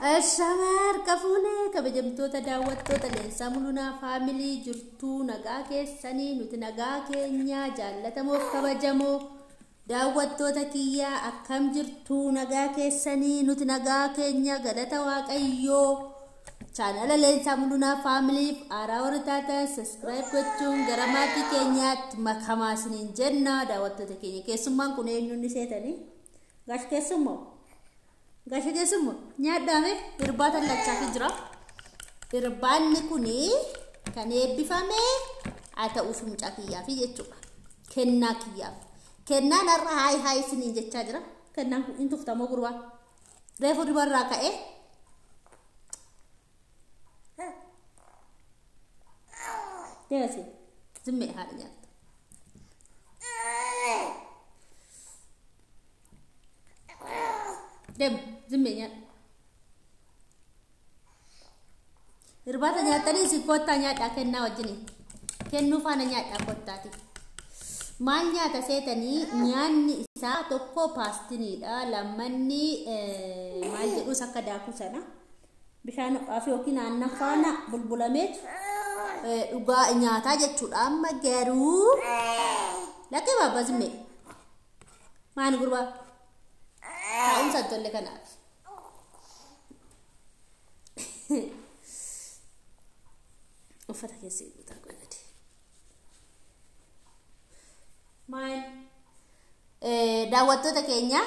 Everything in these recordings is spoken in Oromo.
Ashamaa harka fuunee kabajamtoota daawwattoota Leensaa Mulunaa Faamilii jirtuu nagaa keessanii nuti nagaa keenyaa jaallatamoof kabajamoo daawwattoota kiyyaa akkam jirtuu nagaa keessanii nuti nagaa keenya galata waaqayyoo chaanala Leensaa Mulunaa Faamiliif haaraa warri taatan sabiskiraayib gochuun gara maatii keenyaatti makamaa isiniin jenna daawwattoota keenya keessummaan kun eenyuun ni seetanii gaash keessummoo. Gaasha keessummoo nyaadhaame irbaata lachaa jira. Irbaanni kun kan eebbifame haa ta'uuf mucaa kiyyaaf jechuudha. Kennaa kiyyaaf. Kennaan har'a haay haay isiniin jechaa jira. Kennaan kun hin tuftamoo gurbaa. Reefu ribarraa ka'ee. Deemasi. Zimmee haadha nyaata. Deemu zimmee nyaadha. Irbaata nyaatanii isin kottaa nyaadhaa kennaa wajjiniin. Kennuu faana nyaadhaa kottaati. Maal nyaata seetanii nyaanni isaa tokko paastiniidha. Lammanni maal jedhus akka daakuu sana. Bishaan ho'aaf yookiin aannan faana bulbulameetu dhugaa nyaataa jechuudha. Amma garuu lakkee baabaa zimmee. Maal gurbaa? Taa'umsa tolle kanaaf. Uffata keessa eeguutaa gadi. Maal? Daawwattoota keenya.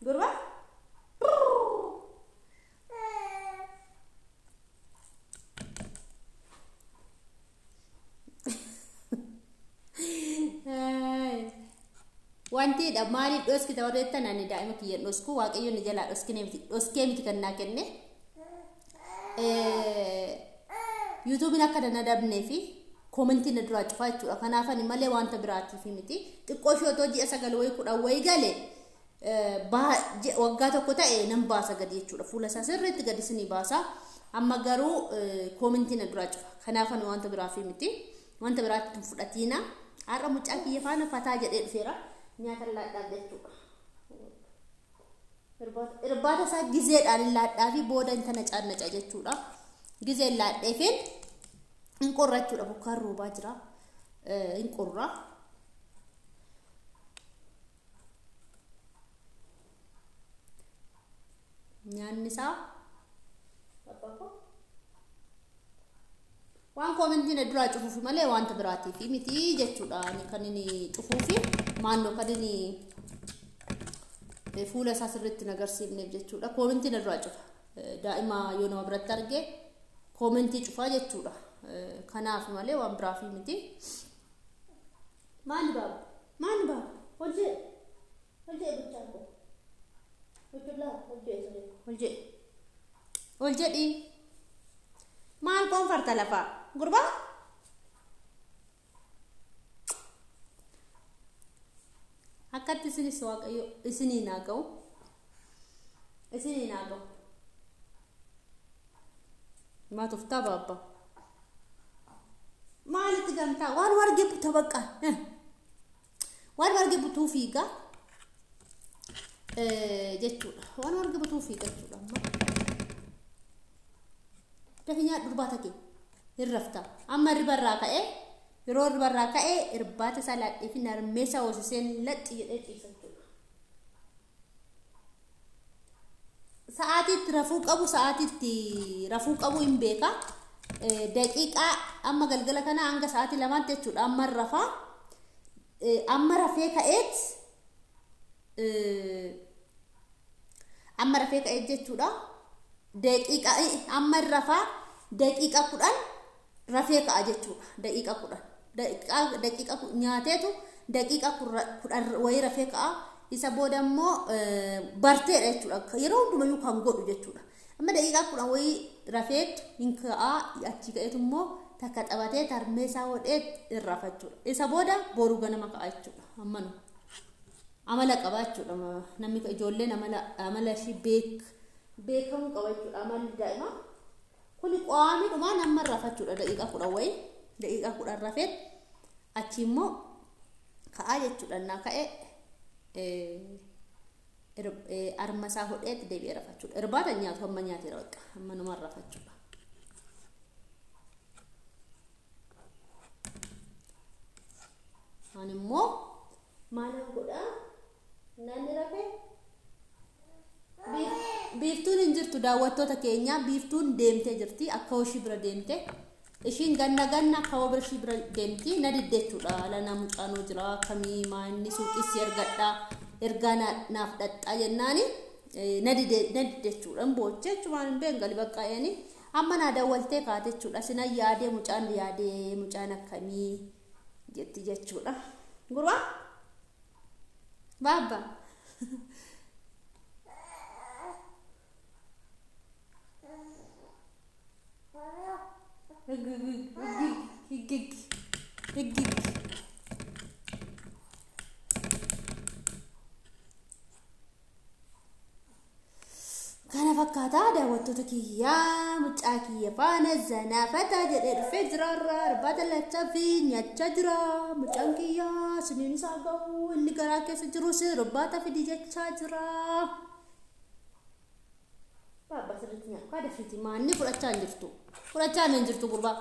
Gurbaa? Wanti dha maaliif dhoskita warreettan ani daa'ima kiyya dhosku waaqayyo ni jalaa dhoskine miti dhoskee miti kan naa kenne. Yuutuubiin akka na dabnee fi koomentii na duraa cufaa jechuudha. Kanaaf ani malee wanta biraatiif miti. Xiqqoo ishee otoo ji'a 9 wayii 10 wayii gale waggaa tokko ta'e nan baasa gadi jechuudha. Fuula isaa sirriitti gadi isinii baasa. Amma garuu koomentii na duraa cufa. Kanaaf ani wanta biraaf miti. Wanta biraatti hin fudhatiina. Har'a mucaa kiyya faana fataa jedhee dhufeera. Nyaata laadhaa jechuudha. Irbaata isaa gizeedhaan laadhaa fi booda intana caannaca jechuudha. Gizeen laadheefin hin qorra jechuudha. Bokkaan roobaa jira. Hin qorra. Nyaanni isaa waan koomentiin duraa cufuufi malee wanta biraatiif miti jechuudha. Kan inni cufuufi maannoo kan inni fuula isaa sirriitti hin agarsiifneef jechuudha. Koomentiin duraa cufa. Daa'ima yoo nama biratti arge koomentii cufaa jechuudha. Kanaaf malee waan biraaf miti. Maali baaba? Maali baaba? Hojii hojii gochaa koo. Hojii hojii hojii hojii maal qoonfarta lafaa gurbaa? Akkatti isinis waaqayyo isiniin haa ga'u. Isiniin haa ga'u. Maa tuftaa baabba? Maalitti gamtaa? Waan warge buta baqa. Waan warge butuu fiiga jechuudha. Waan warge butuu fiiga jechuudha amma. Dafi nyaadhu irbaata kee hin rafta. Amma irbarraa ka'ee yeroo irbarraa ka'ee irbaata isaa laadhee fi narmee isaa hoosiseen laxxi jedhee ciisa jechuudha. Sa'aatiitti rafuu qabu sa'aatiitti rafuu qabu hin beeka. Daqiiqaa amma galgala kana hanga sa'aatii 2tti jechuudha. Amma rafaa amma rafee ka'eet amma rafee ka'eet jechuudha. Daqiiqaa amma rafaa daqiiqa 10 rafee ka'a jechuudha. Daqiiqa 10 daqiiqa nyaateetu daqiiqa 10 wayii rafee ka'a. Isa booda immoo barteedha jechuudha. Yeroo hundumayyuu kan godhu jechuudha. Amma daqiiqa 10 wayii rafeetu hin ka'a achi ka'eetu immoo takka taphatee tarmee isaa hodhee irra jechuudha. Isa booda boruu ganama ka'a jechuudha. Ammanu amala qaba jechuudha. Namni ijoolleen amala ishii beekamuu qaba jechuudha. Amalli daa'imaa Kuni qo'aamii dhumaa nama rafachuudha daqiiqaa 10 wayii daqiiqaa 10 rafeet achi immoo ka'aa jechuudha naa ka'ee arma isaa hodheetti deebi'ee rafachuudha. Irbaata nyaatu hamma nyaateera bakka hamma numa rafachuudha. Ani immoo maalan godhaa namni rafee biiftuun hin jirtu daawwattoota keenya biiftuun deemtee jirti akka ishii bira deemte ishiin ganna ganna akka bira ishii bira deemti na diddeechuudha lana mucaanoo jira akkamii maanni suuqii ergadhaa ergaa naaf dhadhaa jennaani na diddeechuudha boochee jechuudha hin beengali baqqa'eeni amma naa daawwaltee kaate jechuudha sina yaadee mucaan yaadee mucaan akkamii jetti jechuudha gurbaa baabba Kana fakkaataa daawwattoota kiyyaa mucaa kiyya faana zanaafataa jedhee dhufee jiraarra irbaata lachaa fi nyaachaa jira. Mucaan kiyyaa siniin isaa gahu inni garaa keessa jirus irbaata fidi jechaa jira. Baabba sirriitti nyaatu kaada fiti maanni fudhachaa hin jirtu. Fudhachaa hin jirtu gurbaa.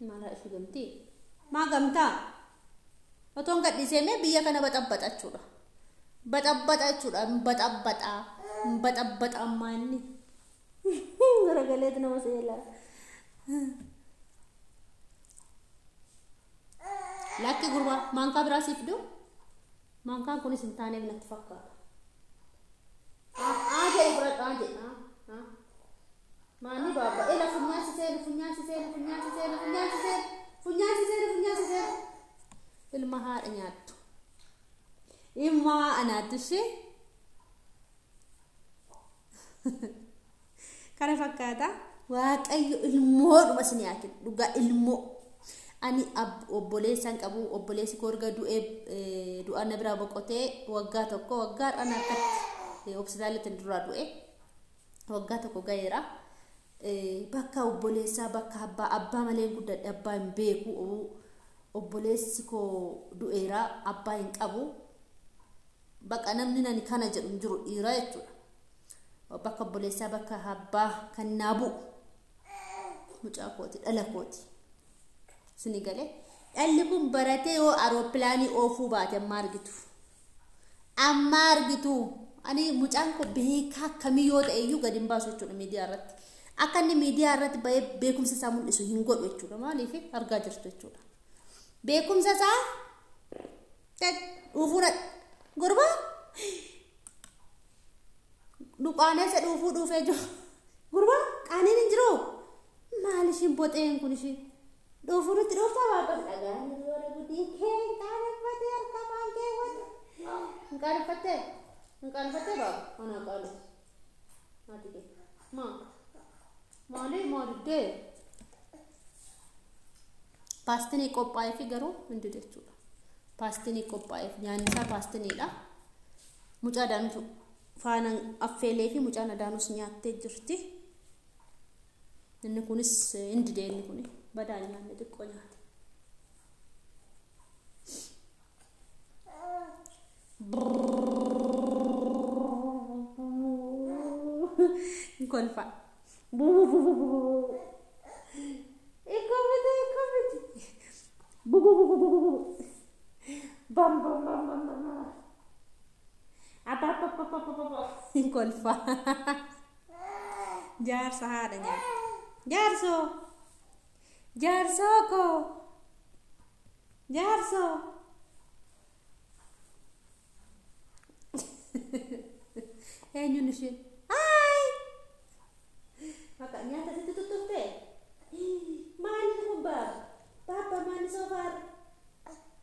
Maal ishee gamtii? Maa gamtaa? Otoon gadhiisee mee biyya kana baxabbaxa jechuudha. Baxabbaxa jechuudha. Baxabbaxa. Baxabbaxa maanni. Garagaleetu nama seelaa. Lakki gurbaa maankaa biraa siif fiduu? Maankaan kunis hin taaneef natti fakkaata. Aa jedhe fudhadhu aa jedhe. Maanni baabba ela funyaan si seenu funyaan si seenu funyaan si seenu funyaan si seenu funyaan si seenu funyaan si seenu. Ilma haadha nyaattu. Ilma haadha nyaattu ishee. Kana fakkaata Waaqayyo ilmoodhuma isin haa kennu dhugaa ilmoo. Ani obboleessa hin qabu obboleessi koo erga du'ee du'a na biraa boqotee waggaa tokko waggaa har'aan harkatti hospitaalatti duraa du'e waggaa tokko ga'eera. Bakka obboleessaa bakka abbaa abbaa malee guddadhe abbaa hin beeku obboleessi koo du'eera abbaa hin qabu. Bakka namni nani kana jedhu hin jiru dhiira jechuudha. Bakka obboleessaa bakka abbaa kan naa bu'u mucaa kooti dhala kooti. Sini galee dhalli kun baratee yoo aeropilaanii oofuu baate amma argitu. Amma argitu ani mucaan koo beekaa akkamii yoo ta'e iyyuu gadi hin baasu jechuudha miidiyaa irratti. Akka inni miidiyaa irratti bahee beekumsa isaa mul'isu hin godhu jechuudha. Maaliif argaa jirtu jechuudha. Beekumsa isaa dhuufuu gurbaa dhuqaaneessa dhuufuu dhuufee jiru. Gurbaa qaaniin hin jiru. Maal ishiin boxeen kun ishiin dhuufuu nutti dhuuftaa baabas dhagaan warra gudii kee hin qaaneffatee harka afaan kee wata. Hin qaaneffattee? Hin qaaneffattee baaba? Anaa qaale. Haati kee. Maa? Maali maaliddee? Paastinii qophaa'ee fi garuu hin didu jechuudha. Paastinii qophaa'eef nyaanni isaa paastiniidha. Mucaa daanutu faana affeelee fi mucaan adaanus nyaattee jirti. Inni kunis hin dide inni kuni badaa nyaanne xiqqoo nyaate. Kolfa. Ikkomiti ikkomiti. Bam bam bam bam bam. Abba kolfa. Jaarsa haadha nyaata. Jaarsoo. Jaarsoo koo. Jaarsoo. Eenyuun isheen? Haay! Bakka nyaata sitti tuttuftee? Maali kun baaba? Baaba maali soofaarra?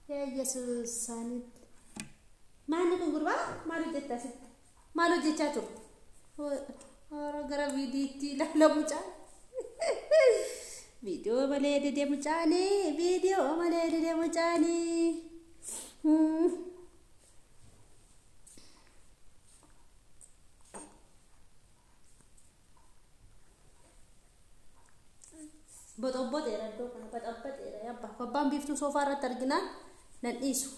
Yaa Yesuus saanitti. Maali kun gurbaa? Maal hojjettaa sitti? Maal hojjechaa turte? Gara viidiitti ilaala mucaan. Viidiyoo malee dide mucaanii. Viidiyoo malee dide mucaanii. Boxobboxeera iddoo kana baxabbaxeera yabba. Abbaan biiftuu soofaa irratti arginaan nan dhiisu.